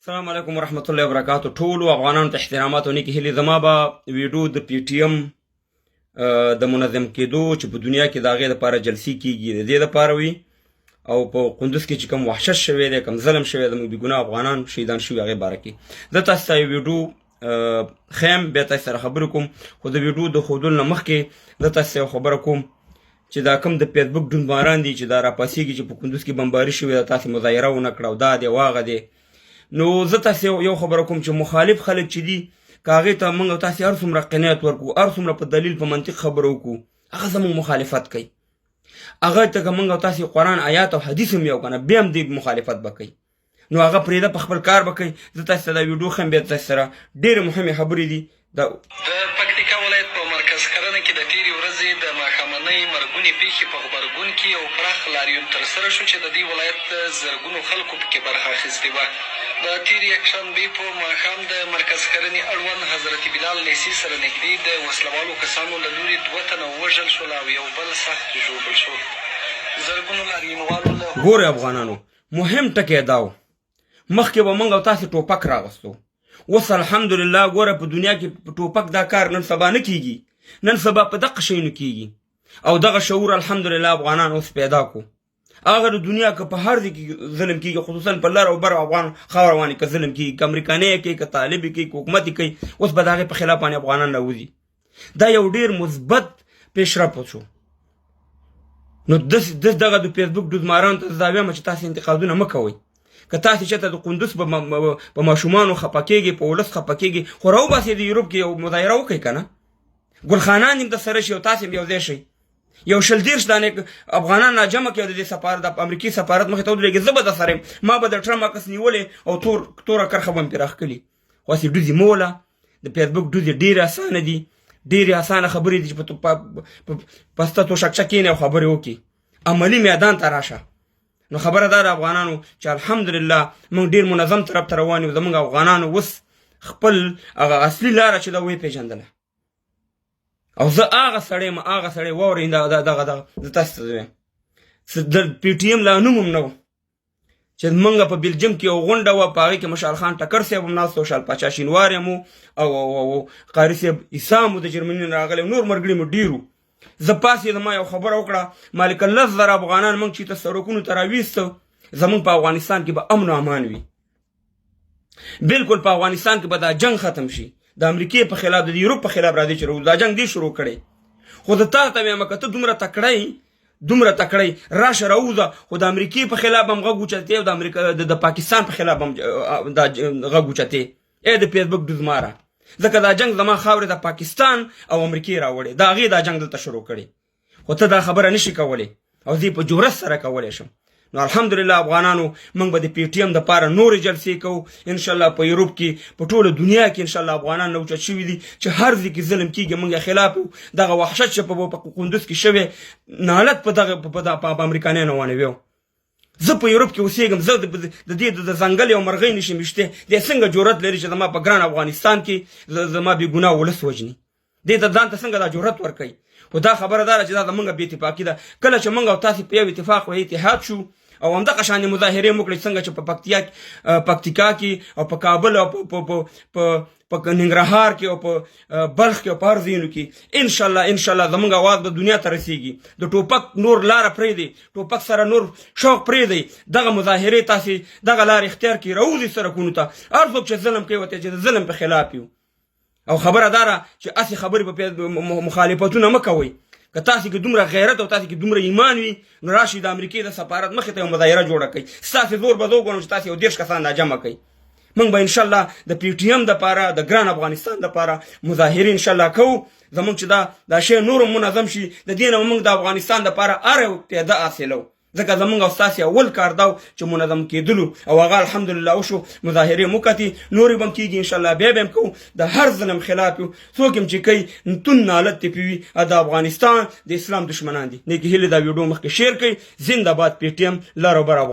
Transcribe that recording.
السلام علیکم ورحمت الله وبرکاتو. ټولو افغانانو ته احترامات او نیکې هیلې. زما به ویډیو د پي ټي ایم د منظم کېدو چې په دنیا کې د هغې دپاره جلسې کېږي د دې دپاره وي، او په قندوز کې چې کوم وحشت شوی دی، کوم ظلم شوی دی، زموږ بېګناه افغانان شهیدان شوي، هغې باره کې زه تاسو ته یو ویډیو ښیم، بیا تاسو سره خبرې کوم. خو د ویډیو د ښودلو نه مخکې زه تاسو ته یو خبره کوم چې دا کوم د فیسبوک ډوندماران دي چې دا راپاسېږي چې په کندوز کې بمباري شوې ده، تاسې مظاهره ونه کړه او دا دی او هغه دی. نو زه تاسې یو خبره کوم چې مخالف خلک چې دي، که هغې ته موږ او تاسې هر څومره قناعت ورکړو، هر څومره په دلیل په منطق خبره وکړو، هغه زموږ مخالفت کوي. هغه ته که موږ او تاسې قرآن آیات او حدیث هم یو که نه، بیا هم دې مخالفت به کوي. نو هغه پرېږده، په خپل کار به کوي. زه تاسې ته دا ویډیو ښیم، بیا تاسې سره ډېرې مهمې خبرې دي. د د پکتیکا ولایت په مرکز ښرنه کې د تېرې ورځې د ماښامنۍ مرګونې پېښې په غبرګون کې یو پراخ لاریون ترسره شو چې د دې ولایت زرګونو خلکو په کې برخه اخیستې وه. د تېرې یکشنبې په ماښام د مرکز ښرنې اړوند حضرت بلال لېسې سره نږدې د وسله والو کسانو له لوري دوه تنه ووژل شول او یو بل سخت ژوبل شو. زرګونو لاریونوالو له ګورئ افغانانو، مهم ټکی دا و، مخکې به موږ او تاسې ټوپک راغستو، اوس الحمدلله ګوره په دنیا کې په ټوپک دا کار نن سبا نه کیږي، نن سبا په دقه شیونو کیږي. او دغه شعور الحمدلله افغانان اوس پیدا کو. هغه د دنیا که په هر ځای کې ظلم کیږي، خصوصا په لر او بر افغان خاوره باندې که ظلم کیږي، که امریکانۍ کوي، که طالب کوي، که حکومت کوي، اوس به د هغې په خلاف باندې افغانان راوځي. دا یو ډیر مثبت پیشرفت شو. نو دس دغه د فیسبوک ډوزماران ته دا وایم چې تاسو انتقادونه مه کوئ. که تاسو چېرته د قندوز په ماشومانو خپه کېږئ، په ولس خپه کېږئ، خو راوباسئ د یورپ کې یو مظاهره وکړئ که نه، ګلخانان هم در سره شي او تاسې هم یو ځای شئ، یو 20 30 دانې افغانان راجمع کړئ او د دې سفارت، د امریکې سفارت مخې ته ودرېږئ. زه به در سره یم، ما به د ټرمپ عکس نیولی او توره کرښه به مې پرې راښکلي. خو هسې ډوزې مه وله. د فیسبوک ډوزې ډېرې اسانه دي، ډېرې اسانه خبرې دي چې په پسته توشکچه کښېنې او خبرې وکړي. عملي میدان ته راشه. نو خبره دا ده افغانانو چې الحمدلله موږ ډېر منظم طرف ته روان یو. زموږ افغانانو اوس خپل هغه اصلي لاره چې ده ویې پېژندله. او زه هغه سړی یم، هغه سړی واورئ، دغه دغه زه تاسو ته وایم، د پي ټي ایم لا نوم هم نه و چې موږ په بلجیم کې یو غونډه وه، په هغې کې مشال خان ټکر صاحب هم ناست و، شال پاچا شینواری هم او قاري صاحب عیسی مو د جرمني نه راغلی، نور ملګري مو ډېر وو. زه پاڅېدم، ما یو خبره وکړه، مالک 10,000 افغانان موږ چې ته سړکونو ته راویسته، زموږ په افغانستان کې به امن او امان وي، بالکل په افغانستان کې به دا جنګ ختم شي، د امریکې په خلاف، د یورپ په خلاف راځي چې دا جنګ دې شروع کړي. خو زه تا ته وایم که ته دومره تکړه یې، دومره تکړه یې، راشه راووځه، خو د امریکې په خلاف هم غږ اوچتې او د امریکا د پاکستان په خلاف هم دا غږ اوچتې، ای د فیسبوک ډوزماره، ځکه دا جنګ زما خاورې د پاکستان او امریکې راوړی، د هغې دا جنګ دلته شروع کړی، خو ته دا خبره نشي کولی او زه په جرأت سره کولی شم. نو الحمدلله افغانانو موږ به د پي ټي ایم دپاره نورې جلسې کوو انشاءالله. په یورپ کې، په ټوله دنیا کې انشاءالله افغانان راوچت شوي دي چې هر ځای کې ظلم کېږي موږ یې خلاف یو. دغه وحشت چې په قندوز کې شوی، نالت په دغه په امریکانیانو باندې ویو. زه په یورپ کې اوسېږم، زه د دې د ځنګل یو مرغۍ نشم ویشتی، دی څنګه جرأت لري چې زما په ګران افغانستان کې زما بې ګناه ولس وژني؟ دې ته ځان ته څنګه دا جرأت ورکوي؟ خو دا خبره دا ده چې دا زمونږ بې اتفاقي ده. کله چې موږ او تاسې په یو اتفاق او اتحاد شو او همدغه شان مظاهرې مو کړې څنګه چې په پکتیا پکتیکا کې او په کابل او په ننګرهار کې او په بلخ کې او په هر ځایونو کې، انشاءالله انشاءالله زمونږ اواز به دنیا ته رسیږي. د ټوپک نور لاره پرېږدئ، ټوپک سره نور شوق پرېږدئ، دغه مظاهرې تاسې دغه لار اختیار کړئ، راوځئ سړکونو ته. هر څوک چې ظلم کوي ورته چې د ظلم په خلاف یو. او خبره دا ده چې هسې خبرې په مخالفتونه مه کوئ. که تاسې کې دومره غیرت او تاسې کې دومره ایمان وي، نو راشئ د امریکې د سفارت مخې ته یو مظاهره جوړه کړئ. ستاسې زور به زه وګورم چې تاسې یو 30 کسان راجمع کړئ. موږ به انشاءالله د پي ټي ایم دپاره، د ګران افغانستان دپاره مظاهرې انشاءالله کوو. زموږ چې دا شی نور هم منظم شي، د دې نه موږ د افغانستان دپاره هره یو فایده حاصلوو، ځکه زمونږ او ستاسې اول کار دا و چې منظم کېدلو او هغه الحمدلله وشو. مظاهرې مو کتې، نورې به هم کېږي انشاءالله، بیا به هم کوو. د هر ظلم خلاف یو، څوک هم چې کوي تون نالت دې پې وي، د افغانستان د اسلام دشمنان دي. نیکې هیلې دا ویډیو مخکې شیر کړئ. زنده باد پي ټي ایم، لر او بر افغان.